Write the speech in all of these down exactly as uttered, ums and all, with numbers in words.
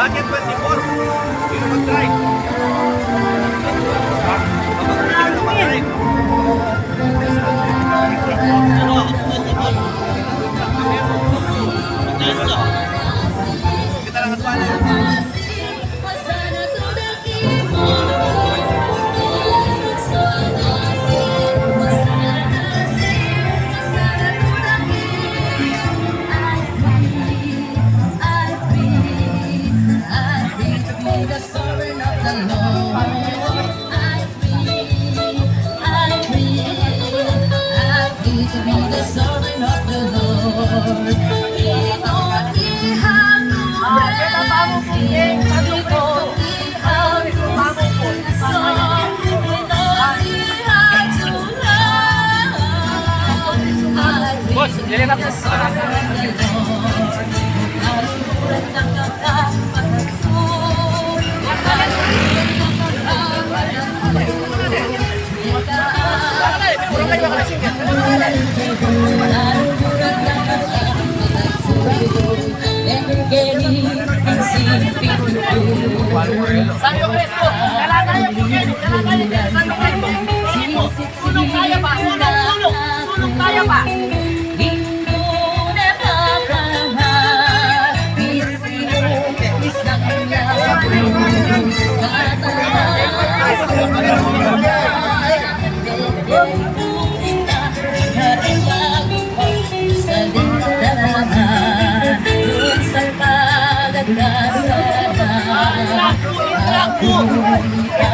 Twenty-four. Sino mag-drive? Kapag hindi ka na mag-drive. Kita lang at wala. Boss, dili na po.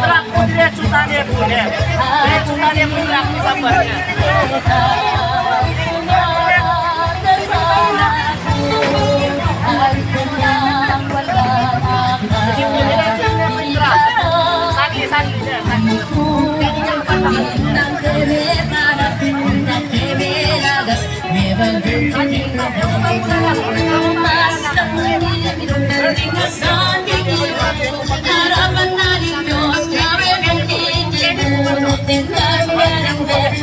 Truck po, diretso tayo po, diretso tayo po, truck po, sa barya.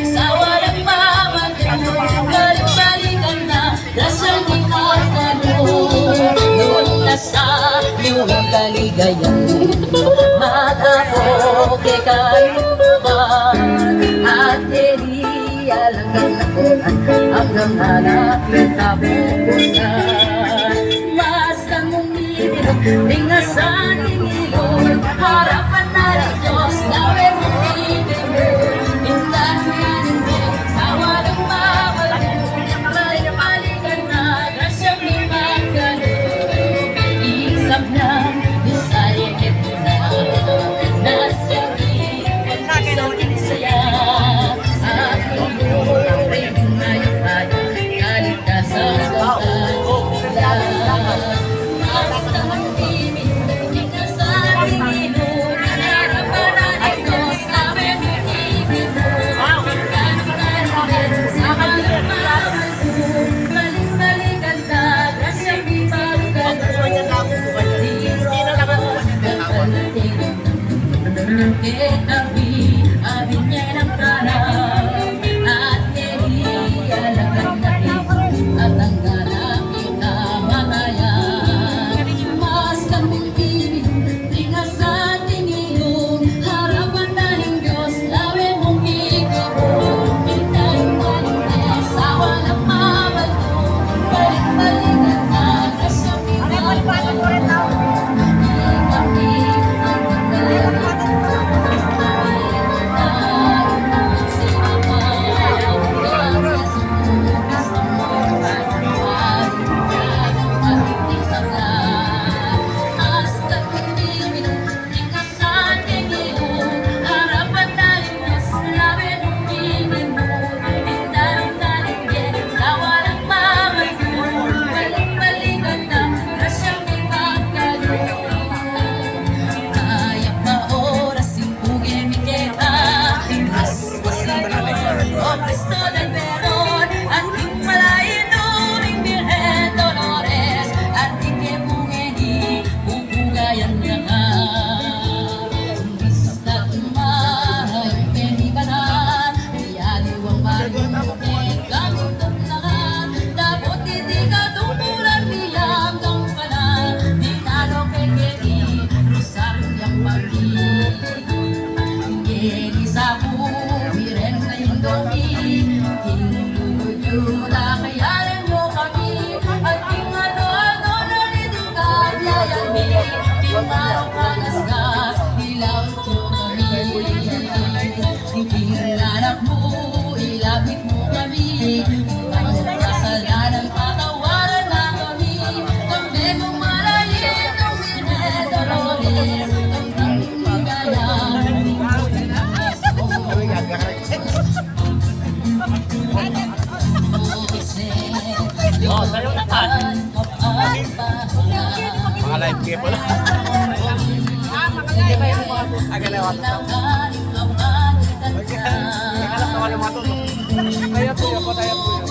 Sa walang mamagitan, balik-balikan na, dasal di magkano. Nung nasa yung kaligayan, makapoke kayo ba? At di alang ang nakunan, ang nanganap ng kapupusan. Basta mong ibig, tingasan ng ilog, harapan na ng Diyos, lawe mong ibig. Minsan nga hindi, sa walang mawala, balik-balikan na, grasyang ipagkaloob. Isang lang, isa'y ito na, nasa gitna ng saya. At kung buhay na yung kaya, kaligtasan ko. Basta mong ibig, tingasan Sayo na pa. Mga live kayo pala. Agad na ako. Alam na wala mga tutok. Kaya po yun, pataya po yun.